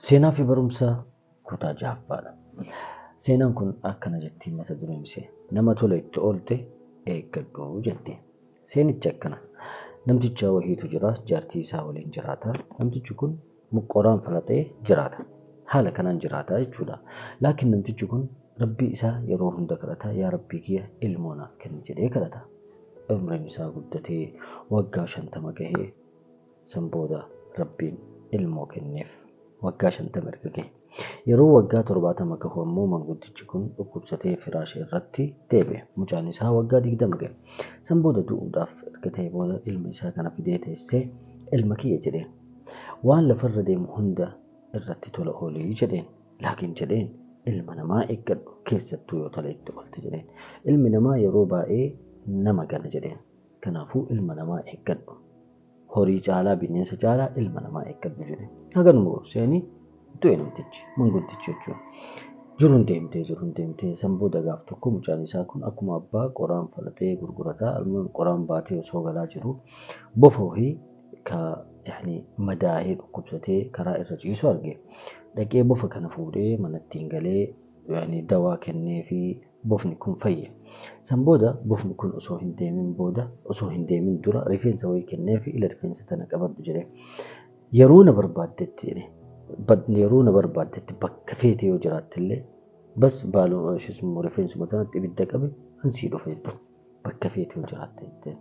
Seenaa fi barumsa kutaa jahaffaadha. Seenaan kun akkana jetti mata dureen ishee: nama tola itti oolte eeggadhu jetti. Seenichi akkana. Namticha wahiitu jira, jaartii isaa waliin jiraata. Namtichi kun qoraan falaxee jiraata. Haala kanaan jiraata jechuudha. Laakiin namtichi kun rabbii isaa yeroo hunda kadhata, yaa rabbii kiyya ilmoo naaf kenni jedhee kadhata. Umriin isaa guddatee waggaa 50 gahee, san booda rabbiin ilmoo kenneef. Waggaa 50 erga gahe. Yeroo waggaa 70 gahu ammoo manguddichi kun dhukkubsatee firaasha irratti deebi'e. Mucaan isaa waggaa 20 gahe. San booda du'uudhaaf erga ta'e booda ilma isaa kana fidee teessee, ilma kiyya jedheen. Waan lafarra deemu hunda irratti tola oolii jedheen. Laakiin jedheen, ilma namaa eeggadhu, keessattuu yoo tola itti oolte jedheen. Ilmi namaa yeroo baay'ee nama gana jedheen. Kanaafuu ilma namaa eeggadhu. Horii caalaa, bineensa caalaa ilma namaa eeggadhu jedheen. Haganuma gorseenii du'e namtichi, manguddichi jechuudha. Jiruun deemtee jiruun deemtee, san booda gaaf tokko mucaan isaa kun akkuma abbaa qoraan falaxee gurgurataa, qoraan baatee osoo galaa jiru bofa wahii ka yaani madaahee dhukkubsatee karaa irra ciisu arge. Dhaqee bofa kana fuudhee manattiin galee, yaani dawaa kennee fi bofni kun fayye. San booda bofni kun osoo hin deemin booda, osoo hin deemin dura rifeensa wayii kennee fi ila rifeensa tana qabadhu jedhee. Yeroo na barbaaddetti jedhee, yeroo na barbaaddetti bakka feete yoo jiraatte illee, bas baaluma ishis immoo rifeensuma tanatti ibidda qabe ansii dhufe jette. Bakka feete yoo jiraatte jette.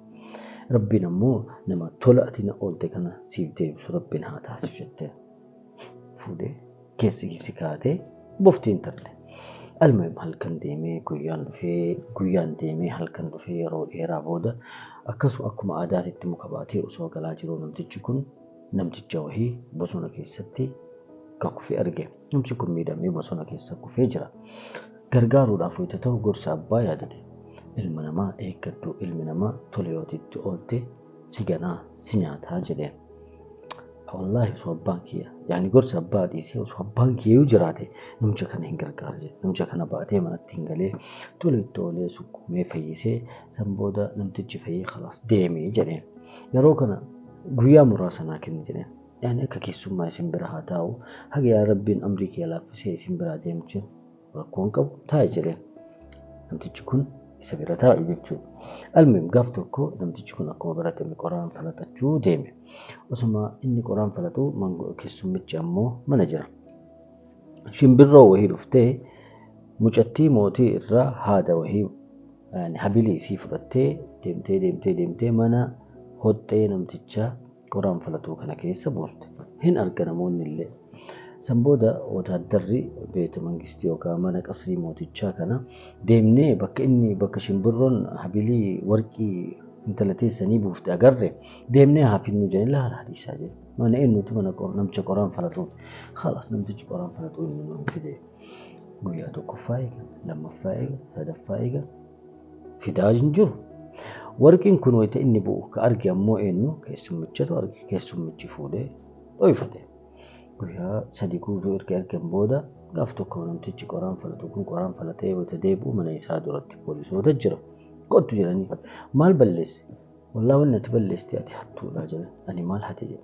Rabbiin ammoo nama tola ati na oolte kana siif deebisu rabbiin haa taasisu jette. Fuudhee keessi si kaatee boftiin tarte. Almuhim, halkan deemee guyyaan dhufee, guyyaan deemee halkan dhufee, yeroo dheeraa booda akkasuma akkuma aadaatitti muka baatee osoo galaa jiruu namtichi kun namticha wahii bosona keessatti ka kufe arge. Namtichi kun miidhamee bosona keessa kufee jira. Gargaaruudhaaf wayita ta'u gorsa abbaa yaadate. Ilma namaa eeggadhu, ilmi namaa tola yoo itti oolte si ganaa, si nyaataa jedheen. Wallaahi osoo abbaan kiyya, yaani gorsa abbaa dhiisee, osoo abbaan kiyya jiraate namicha kana hin gargaara jedhe. Namicha kana baatee manatti hin galee, tola itti oolee sukkuumee fayyisee, san booda namtichi fayyee khalaas deemee jedheen. Yeroo kana guyyaa muraasa naa kenni jedheen. Yaani akka keessummaa isin bira haa taa'u, haga yaa rabbiin amrii kiyya laaffisee isin biraa deemchu rakkoon qabu taa'e jedheen. Namtichi kun isa bira taa'e jechuudha. Almuhim, gaaf tokko namtichi kun akkuma baratame qoraan falaxachuu deeme. Osuma inni qoraan falaxu keessummichi ammoo mana jira. Shimbirroo wahii dhuftee mucattii mootii irraa haada wahii, habilii isii fudhattee deemtee deemtee deemtee mana hoxxee namticha qoraan falaxuu kana keessa buuste. Hin arga namoonni illee. San booda wotaaddarri beeta mangistii yookaan mana qasrii mootichaa kana deemnee bakka inni, bakka shimbirroon habilii warqii intala teessanii buufte agarre, deemnee haa finnu jedhanii laala hadiisaa jedhe. Mana eenyutu? Mana namicha qoraan falaxuuti. Khalaas, namtichi qoraan falaxuu inni nu fide. Guyyaa tokkoffaa eegan, lammaffaa eegan, sadaffaa eegan, fidaa hin jiru. Warqiin kun wayita inni bu'u ka arge ammoo eenyu? Keessummichatu arge. Keessummichi fuudhee dhoyfate. Guyyaa 3 guutuu erga argan booda gaaf tokko namtichi qoraan falaxu kun qoraan falaxee wayita deebi'u mana isaa duratti poolisoota jira. Qottu jedhanii, maal balleesse? Wallaa wanni ati balleessite ati hattuudha jedhan. Ani maal hate jedhe.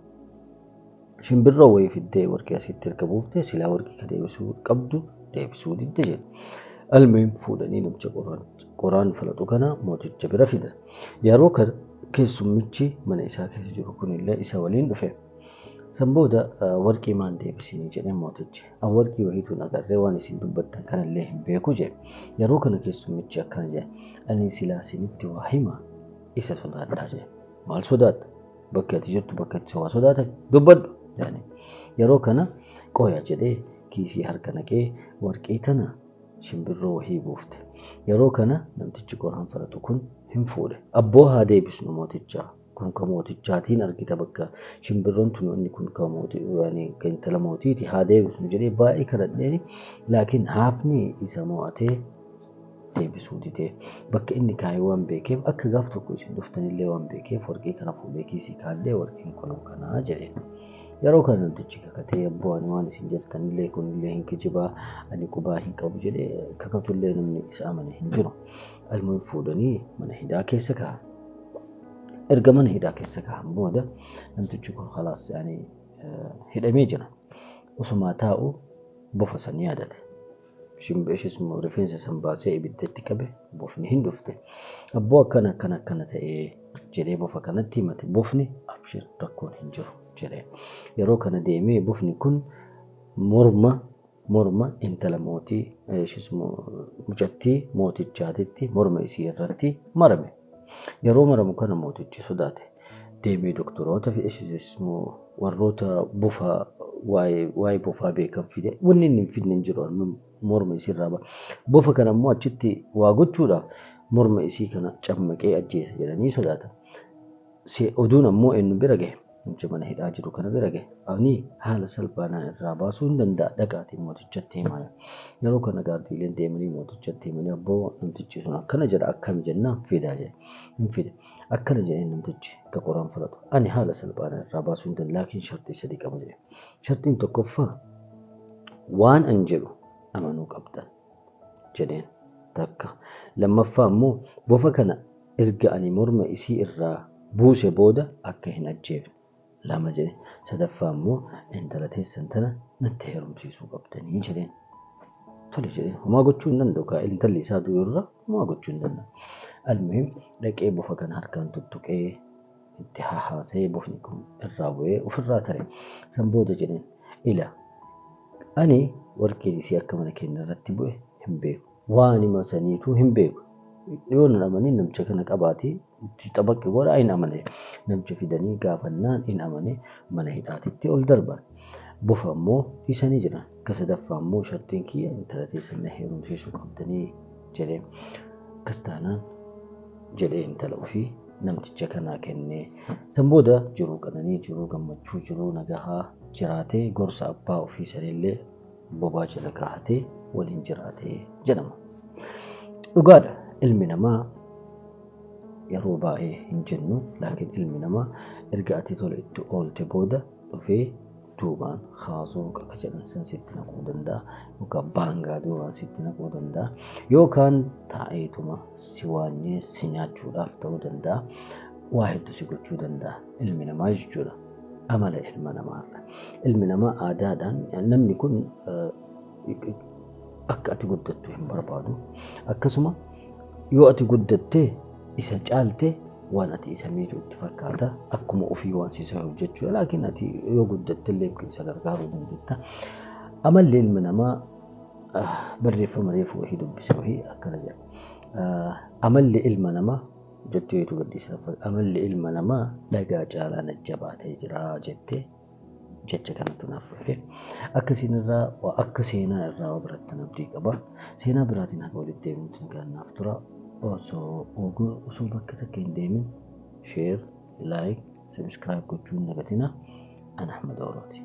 Shimbirroo wayii fiddee warqii asitti erga buufte, silaa warqii ka deebisuu qabdu deebisuu didde jedhe. Almuhim, fuudhanii namicha qoraan falaxu kana mooticha bira fidan. Yeroo kana keessummichi mana isaa keessa jiru kunillee isa waliin dhufe. San booda warqii maan deebisinii jedhee mootichi. An warqii wahiituun agarree, waan isin dubbattan kanallee hin beeku jedhe. Yeroo kana keessummichi akkana jedhe: ani silaa isinitti waa hima, isa sodaadhaa jedhe. Maal sodaatta? Bakki ati jirtu bakka itti waa sodaatan, dubbadhu jedhani. Yeroo kana qoya jedhee kiisii harka naqee warqii tana shimbirroo wahii buufte. Yeroo kana namtichi qoraan falaxu kun hin fuudhe. Abboo haa deebisnu mootichaa. Kun ka mootichaatiin argita, bakka shimbirroon tun inni kun ka mootii, yaani ka intala mootiiti, haa deebisnu jedhee baay'ee kadhadheeni, laakiin haafni isa mo'atee deebisuu didee, bakka inni kaayee waan beekeef, akka gaaf tokko isin dhuftanillee waan beekeef, warqii kana fuudhee kiisii kaa'ee, warqiin kunoo kanaa jedheen. Yeroo kana namtichi kakatee, abboo ani waan isin jettanillee kunillee hin kijibaa, ani qubaa hin qabu jedhee kakatullee namni isa amane hin jiru. Almuun fuudhanii mana hidhaa keessa kaa'an. Erga mana hidhaa keessa kaa'an booda namtichi kun khalaas yaani hidhamee jira. Osumaa taa'u bofa san yaadate. Ishis rifeensa san baasee ibiddatti qabe, bofni hin dhufte. Abboo, akkana akkana akkana ta'ee jedhee bofa kanatti himate. Bofni abshir, rakkoon hin jiru jedhee. Yeroo kana deemee bofni kun morma intala mootii, ishis mucattii mootichaatitti morma isii irratti marame. Yeroo maramu kana mootichi sodaate. Deemee doktoroota fi ishis warroota bofa waa'ee bofaa beekan fide. Wanni inni hin fidne hin jiru morma isii irraa ba'a. Bofa kana immoo achitti waa gochuudhaaf morma isii kana cammaqee ajjeesa jedhanii sodaatan. Oduun ammoo eenyu bira gahe? Namicha mana hidhaa jiru kana bira gahe. Ani haala salphaadhaan irraa baasuu hin danda'a, dhaqaatii mootichatti himaa. Yeroo kana gaardiileen deemanii mootichatti himanii, abboo, namtichi sun akkana jedha, akkami jennaan fidaa jedhe. Hin fide. Akkana jedhee namtichi akka qoraan fudhatu. Ani haala salphaadhaan irraa baasuu hin danda'a, laakiin shartii sadii qaba jedhe. Shartiin tokkoffaa waan an jedhu amanuu qabdan jedheen takka. Lammaffaa immoo bofa kana erga ani morma isii irraa buuse booda akka hin ajjeefne. Lama jedhe. Sadaffaa immoo intala teessan tana natti heerumsiisuu qabdanii jedheen. Tole jedheen. Homaa gochuu hin danda'u kaa, intalli isaa du'u irra homaa gochuu hin danda'u. Almuhim, dhaqee bofa kana harkaan tuttuqee itti hahaasee, bofni kun irraa bu'ee ofirraa tare. San booda jedheen, ila, ani warqeen isii akka mana keenya irratti bu'e hin beeku. Waan hima saniituu hin beeku. Yoo nan amanii namicha kana qabaatee itti xabaqe godhaa, hin amane. Namicha fidanii gaafannaan hin amane, mana hidhaatitti ol darban. Bofa immoo dhiisanii jiran. Ka sadaffaa immoo shartiin kiyya intala teessan na heerumsiisuu qabdanii jedhee. Akkas taanaan jedhee intala ofii namticha kanaa kennee. San booda jiruu qananii, jiruu gammachuu, jiruu nagahaa jiraatee, gorsa abbaa ofii sanillee bobaa jala kaa'atee waliin jiraatee jedhama. Dhugaadha, ilmi namaa yeroo baay'ee hin jennu, laakiin ilmi namaa erga ati tola itti oolte booda dhufee duubaan haasoo akka jedhan san sitti naquu danda'a, yookaan baangaa duubaan sitti naquu danda'a, yookaan taa'eetuma si waanyee si nyaachuudhaaf ta'uu danda'a, waa hedduu si gochuu danda'a ilmi namaa jechuudha. Amala ilma namaarra. Ilmi namaa aadaadhaan namni kun akka ati guddattu hin barbaadu. Akkasuma yoo ati guddattee isa caalte waan ati isa miitu itti fakkaata. Akkuma ofii waan si isa jechuudha. Laakiin ati yoo guddatte illee isa gargaaruu dandeetta. Amalli ilma namaa, barreeffama reefu wahii dubbise wahii akkana jedha. Amalli ilma namaa jettee wayitu gaddisa. Amalli ilma namaa dhagaa caalaa jajjabaatee jira jettee jecha kanatu naaf dhufe. Akka isinirraa akka seenaa irraa barattan abdii qaba. Seenaa biraatiin haga walitti deebinutti nagaan naaf tura. Osoo bakka takka hin deemin share, like, subscribe gochuun dagatina. Ana Ahmad Orooti.